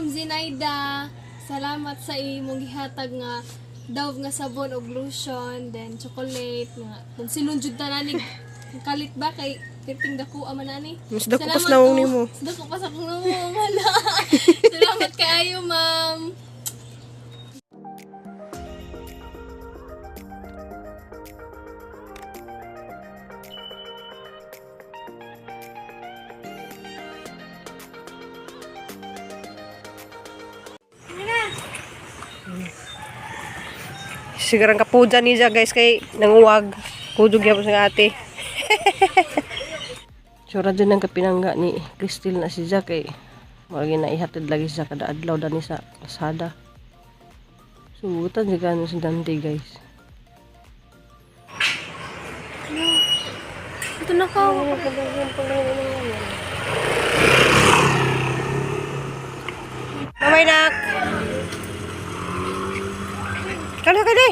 Ma'am Zinaida. Salamat sa imong gihatag nga Dove nga sabon og lotion, then chocolate nga kung silon jud tanan ni kalit ba kay kirting dako man ani. Mas dako pas Salamat, nawong oh. nimo. Mas dako pa sa akong nawong hala. Salamat kaayo, ma'am. Sigarang kapuja niya guys kay nanguwag. Kudog yapon sa ate. Tsura dyan ang kapinangga ni Cristel na si Jack eh. Maragi na ihatid lagi siya kada adlaw dani sa kalsada. Subutan siya gano'n si Dante guys. Ito na ka. Bye-bye, nak! Kalo ka di!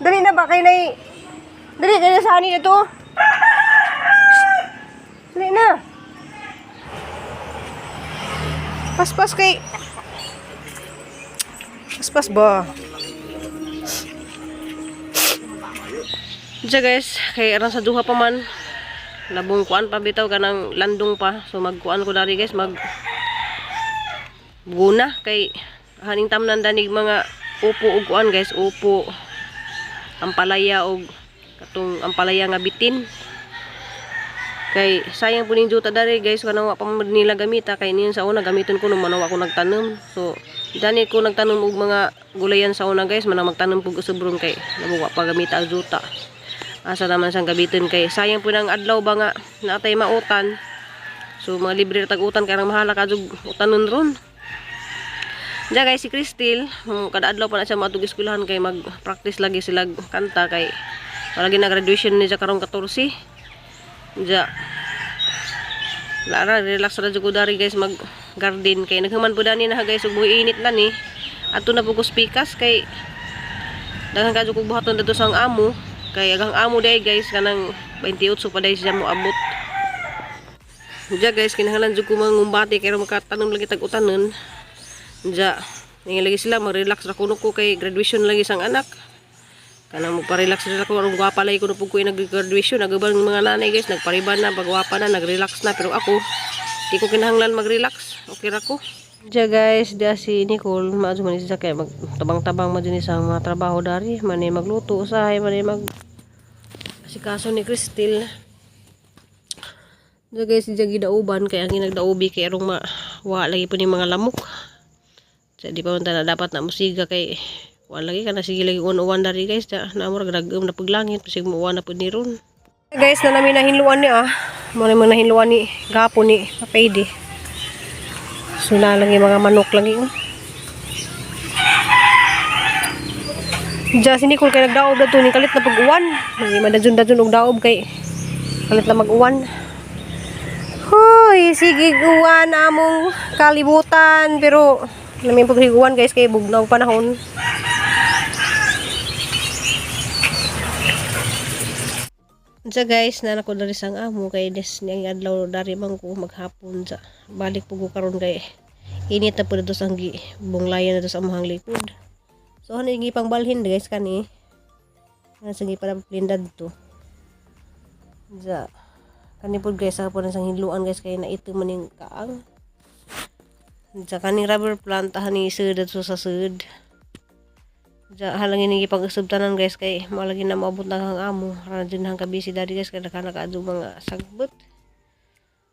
Dali na ba kayo na? Dali kayo na sa anin ito? Dali na! Paspas kay... Paspas ba? Diya guys, kay aron sa duha pa man. Labong kuan pa bitaw kanang landong pa. So magkuan ko dari guys, mag guna kay haning tamnan danig mga upo og kuan guys, upo, ampalaya og katong ampalaya nga bitin. Kay sayang po ning juta dari guys, kanang wa pa man nila gamita kay niyon sa una gamiton ko nung manawa ko nagtanom. So dani ko nagtanom og mga gulayan sa una guys, manang magtanom pug usubron kay namo wa pa gamita ang juta. Asa naman siyang gamitin kay sayang po ng adlaw ba nga natay mautan. So mga libre ra tag utan kay rang mahala ka jud utanon ron. Diya guys si Cristel, kada adlaw pa na siya maadtog eskwelahan kay mag-practice lagi sila kanta kay palagi na graduation niya karong 14. Diya Lara, relax ra jud ko dari guys mag garden kay naghuman po dani na guys ug buhi init na ni. Adto na po ko spikas kay daghan ka jud kog buhaton didto sa ang amo kay agang amo day guys kanang 28 pa day siya moabot. Diya guys kinahanglan jud ko mangumbati kay aron makatanom lagi tag utanon. Diya ningi lagi sila mag-relax ra kuno ko kay graduation lagi sang anak. Kanang magpa-relax ra ko aron gwapa lagi kuno pug ko nag-graduation nagubang mga nanay guys nagpariban na pagwapa na nag-relax na pero ako di ko kinahanglan mag-relax. Okay ra ko. Diya guys, diya si Nicole, maadyo man siya kay magtabang-tabang man din sa mga trabaho dari, man magluto usahay, man mag asikaso ni Cristel. Diya guys, diya gidauban kay ang ginagdaubi kay arong ma wa lagi po ni mga lamok. Sa di pa man ta na dapat na musiga kay wa lagi kana sige lagi uwan-uwan dari guys, da na mo ragom na paglangit bisag mo na pud ni ron. Guys, na namin nahinluan ni ah. Mo na nahinluan ni gapon ni Papaydi. So na lang yung mga manok lang yun. Diyan si Nicole kay nagdaob na to ni kalit na pag-uwan. Hindi man dadun og daob kay kalit na mag-uwan. Hoy, sige uwan among kalibutan pero lamin pag uwan guys kay bugnaw panahon. Unsa guys, na ko dari sang amo kay des niyang adlaw dari man ko maghapon sa balik po ko karon kay init na po dito sa gi bunglayan na dito sa among likod. So ano yung ipang balhin guys kani? Ano sige para plindad to. Unsa kani po guys sa po na sang hinluan guys kay naito man yung kaang. Unsa kaning rubber plant hani sud dito sa sud. Diya halangin ni pag-usab tanan guys kay malagi na maabot na kang amo. Ra din hang kabisi dari guys kay daghan na kaadto mga sagbot.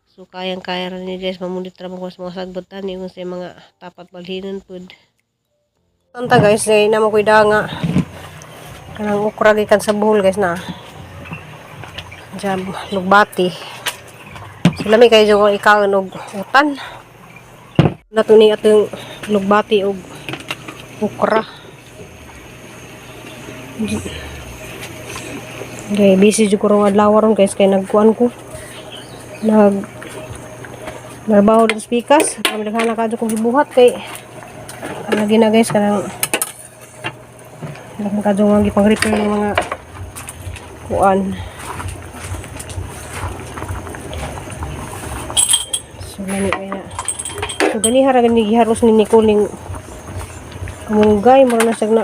So kayang-kaya ra ni guys mamulit ra mo ko sa mga sagbot tani kung sa mga tapat balhinon pud. Tanta guys kay namo koy nga kanang okra gikan sa Bohol guys na. Diyan lugbati. So lami kay jud ikaon og utan. Nato ni atong lugbati og okra. Okay, busy jud ko rong adlaw ron guys kay nagkuan ko. Nag trabaho dito sa pikas. Kami daghan na kadto kong gibuhat kay lagi na guys kanang daghan kadto nga gipang-repair ng mga kuan. So lami kay na. So ganiha ra gani giharos ni Nicole ning kamunggay, mura na siya na.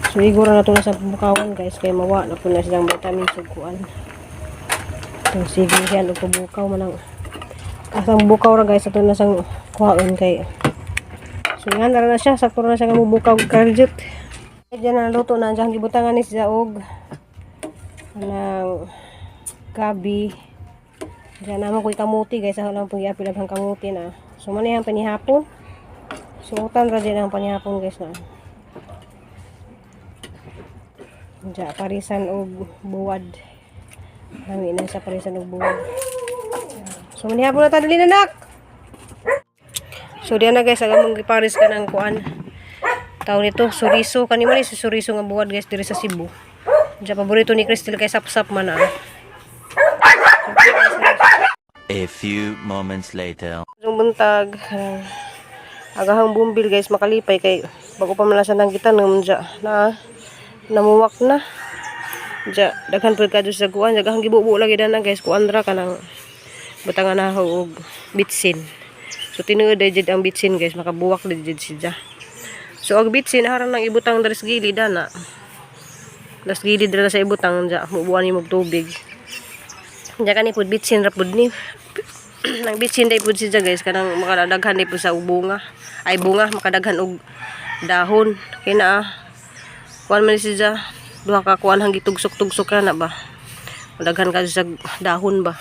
So igura na to na sa bukawan, guys, kay mawa na po na silang vitamins ug kuan. So sige yan og bukaw man ang asang bukaw ra, guys, ato na sang kuhaon kay. So nga na siya, sakto na siya nga mubukaw og karjut. Diyan na naluto na diyan, gibutangan ni siya og kanang gabi. Diyan naman ko'y kamuti, guys, ako lang pong giapil ang kamuti na. So man ang panihapon. So utan ra din ang panihapon, guys, na. Diyan parisan og buwad. Lami na sa parisan og buwad. So manihapon na ta, dali na, nak. So diyan na, guys, ang among giparis ka ng kuan. Tawag nito, suriso. Kani man ni suriso nga buwad, guys, diri sa Cebu. Diyan paborito ni Crystal kay sapsap man ah. A few moments later. Yung buntag, agahang bumbil, guys, makalipay kay bago pa man lang siya nang gitanom dya na namuwak na. Dya, daghan pud kadto sa kuan, daghan gibubo lagi dana, guys, kuan ra kanang butangan na og bitsin. So tinuod day jud ang bitsin, guys, makabuwak day jud siya. So ang bitsin harang nang ibutang diri sa gilid dana. Das gilid ra sa ibutang dya, mubuan ni og tubig. Dya kani pud bitsin ra pud ni. Nang bitsin day pud siya, guys, kanang makadaghan day pud sa bunga. Ay bunga, makadaghan og dahon. Kay na kuan man siya, duha ka kuan hang gitugsok-tugsok na ba. Daghan ka sa dahon ba.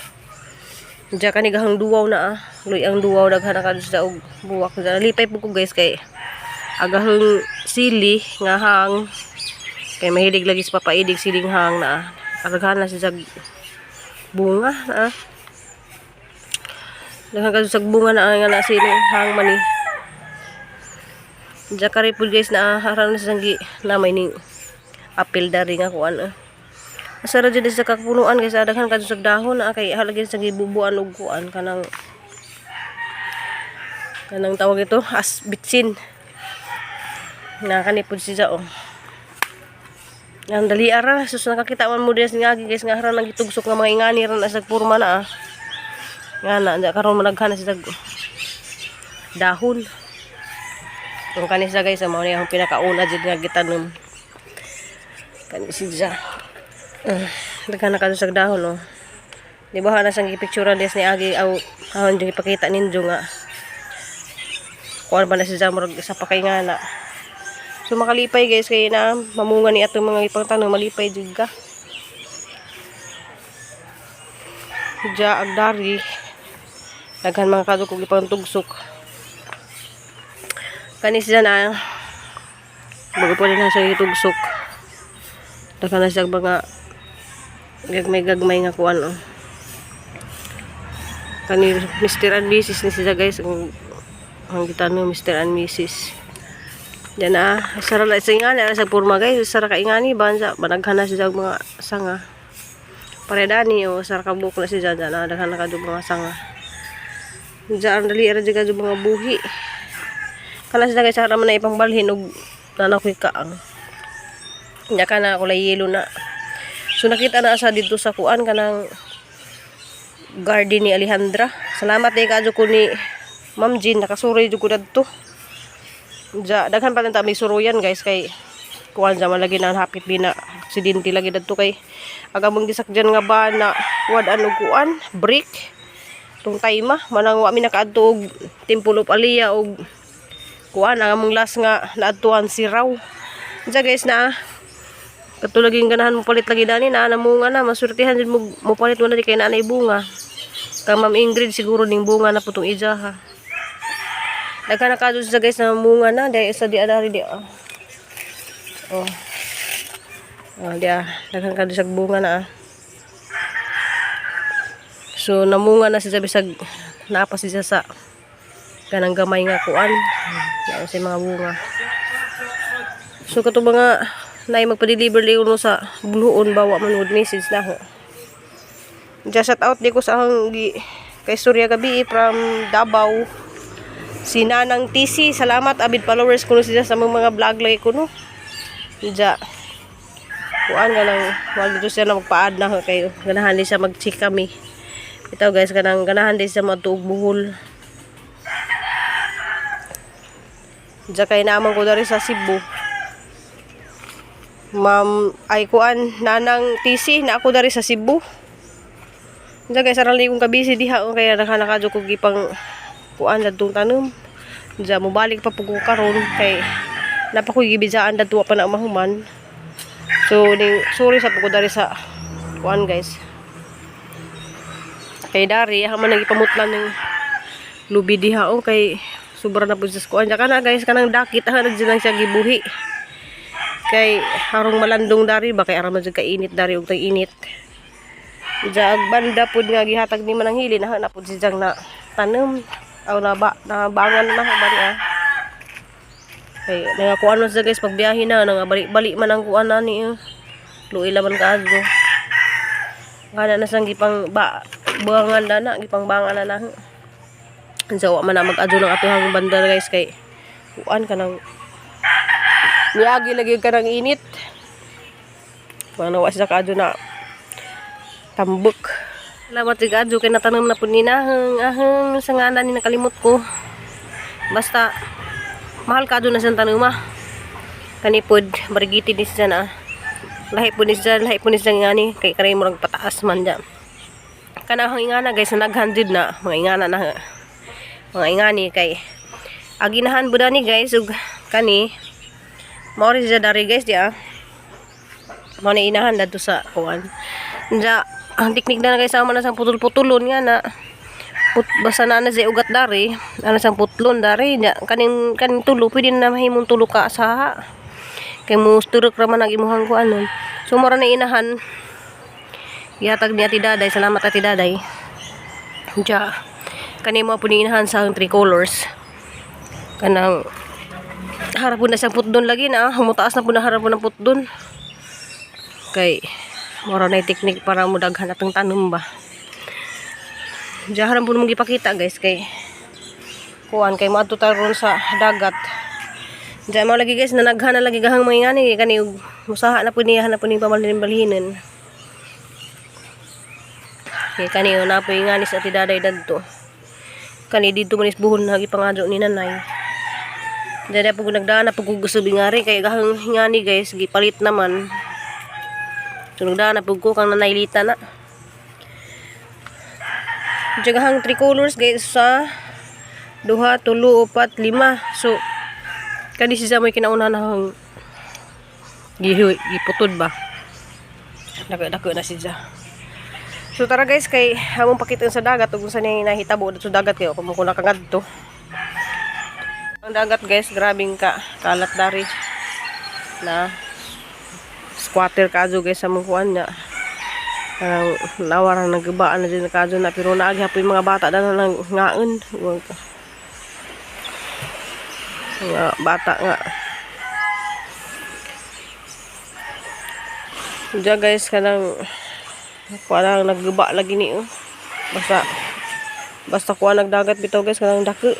Diya kani gahang duwaw na ah. Luy ang duwaw, daghan na ka sa og buwak. Lipay po ko, guys, kay agahang sili nga hang kay mahilig lagi sa papaidig siling hang na ah. Daghan na siya bunga na ah. Daghan ka sa bunga na nga na sili hang mani. Diya kari po, guys, na harang na sa gi na may ning apil dari nga kuan ah. Asa ra jud sa kapunuan, guys, daghan ka sa dahon na kay halagi sa gibubuan og kuan kanang kanang tawag ito as bitsin. Na kani pud siya oh. Ang dali ara sus, nakakita man mo diya nga, guys, nga harang nagitugsok nga mga ingani ra na sa purma na ah. Nga na anja karon managhan na siya dahon. Kung kani siya, guys, mao ni ang pinakauna jud nga gitanom. Kani siya. Daghan na kadto sa dahon oh. Di ba na sang gipicturean des ni Agi aw ahon yung ipakita ninyo nga kuan ba na siya, murag isa pa kay nga na. So makalipay, guys, kay na mamunga ni atong mga ipangtanom, malipay jud ka. Diya agdari daghan mga kadto kog ipang tugsok. Kani siya na bago pa rin na siya itugsok. Daghan na siya mga gagmay-gagmay nga kuan oh. Kani Mr. and Mrs. ni siya, guys, ang gitanom Mr. and Mrs. Diyan na, sara la sa ingani, sa purma, guys, sara ka ingani bansa, managhan na siya og mga sanga. Pare dani oh, sara ka buok na siya diyan, na daghan na kadto mga sanga. Diyan dali ra jud kadto mga buhi. Kana siya, guys, sara man na ipangbalhin og nanakoy kaang. Nya kana kulay yellow na. So nakita na sa dito sa kuan kanang garden ni Alejandra. Salamat day kaadyo ko ni Ma'am Jean, nakasuroy jud ko dadto. Diya, daghan pa ta may suruyan, guys, kay kuan sa man lagi na hapit din na aksidente lagi dadto kay aga mong gisakyan nga ba na wad ano kuan brake tung time manang wa mi nakaadto og Temple of Aliyah og kuan ang among last nga naadtuan si Raw. Diya, guys, na katulaging ganahan mo palit lagi dani na namunga na, masurtihan jud mo mo palit mo na di kay naanay bunga. Kang Ma'am Ingrid siguro ning bunga na putong ija ha. Daghan na kadto siya, guys, na munga na dahil sa di adari di ah. Oh. Oh, di ah. Daghan kadto sa bunga na ah. So namunga na siya bisag naa pa siya sa kanang gamay nga kuan. Yan sa mga bunga. So kato mga nay magpa-deliver liyo no sa buluon bawa man would message na ho. Just shout out di ko sa ang kay Surya Gabi from Davao. Si Nanang TC, salamat, avid followers ko no siya sa mga vlog lagi ko no. Diya. Kuan nga nang wag dito siya na magpa-add na kay ganahan ni siya mag-check kami. Ito guys, kanang ganahan din sa mga tuog buhol. Diya kay naman ko dari sa Cebu. Ma'am, ay kuan, nanang TC na ako dari sa Cebu. Diya kay sarali kong kabisi diha oh, kaya nakanakadyo ko gipang kuan ladtong tanom. Diya mobalik pa pug ko karon kay napakoy gibisaan dadto pa na mahuman. So ning sorry sa pug ko dari sa kuan guys. Kay dari ha man nagipamutlan ng lubi diha oh kay sobra na pud sa kuan. Diya kana guys, kanang dakit ha na lang siya gibuhi. Kay harong malandong dari ba kay aram man jud kainit dari og tag-init. Diya ag banda pud nga gihatag ni Manang Hili na na pud si Jang na tanom aw na ba na bangan na ba niya. Kay nangakuan man siya guys pagbiyahe na nangabali-bali man ang kuan na ni. Eh. Luoy laman kaadto. Kana na sang gipang ba buangan na na gipang bangan na na. Unsa wa man na mag-adto ng atuhang banda guys kay kuan kanang niagi lagi kanang init. Mga wa siya kaadto na tambok. Salamat sig adto kay natanom na pud ni nahang ahang sa ngalan ni nakalimot ko. Basta mahal ka na siyang tanom ah. Kani pod marigiti ni siya na. Lahi po ni siya, lahi po ni siya ngani kay karay murag pataas man dya. Kanang ingana guys na naghandid na mga ingana na mga ingani kay aginahan buda ni guys ug kani mao rin siya dari guys di ah. Mao na inahan dadto sa kuan. Diya, ang teknik na guys sama na sang putol-putulon nga na put, basta na na siya ugat dari ana sang putlon dari nya kaning kaning tulo pwede na mahimong tulo ka sa kay mo turok ra man ang imuhang kuan nun. So mora na inahan gihatag ni Ate Daday, salamat Ate Daday. Diya kani mo po ni inahan sa three colors kanang harap po na siyang putdon lagi na humutaas na po na harap po ng putdon kay mora na yung teknik para mo daghan atong tanom ba. Diyan po mong gipakita guys kay kuan kay maadto ta ron sa dagat. Diyan mo lagi guys nanaghan na lagi gahang mga ngani kani musaha na po niya na po ni pamalhin balhinan. Kay kani na po ngani sa Ate Daday dadto. Kani dito man is buhon na gipangadyo ni nanay. Diyan po nagdaan na po gusto bingari kay gahang ngani guys gipalit naman. So nagdaan na po ko kang nanay Lita na. Jagahang three colors guys sa duha, tulo, upat, lima. So kani siya may kinauna na hang gihi giputod ba. Dako dako na siya. So tara guys kay among pakitaan sa dagat ug unsa niya nahitabo dito sa dagat kayo kung ko nakangadto. Ang dagat guys, grabing ka kalat dari na squatter kajo guys sa mong kuan niya. Parang nawarang nagibaan na din kadyo na pero naagi po yung mga bata na nang ngaon. Mga bata nga. Diyan guys kanang kuha naggiba lagi ni oh. Basta basta kuha nagdagat bitaw guys kanang dako.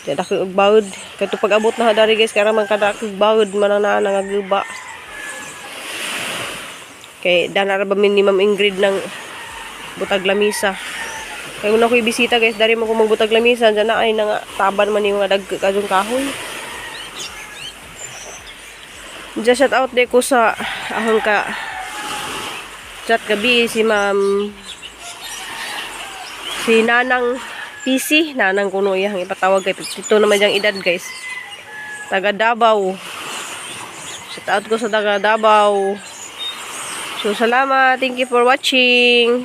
Diyan dako og bawod. Kay pag abot na dari guys kara man kadako og bawod man ang naa nangagiba. Kay dana ra ba min ni Ma'am Ingrid ng butag lamisa. Kay una ko'y bisita guys, dari mo ko magbutag lamisa, dyan na ay nga taban man yung mga dag kajong kahoy. Diyan shout out de ko sa ahong ka chat gabi si Ma'am si Nanang PC, Nanang kuno iyang ipatawag kay 52 naman diyang edad guys. Taga Davao. Shout out ko sa taga Davao. So, salamat. Thank you for watching.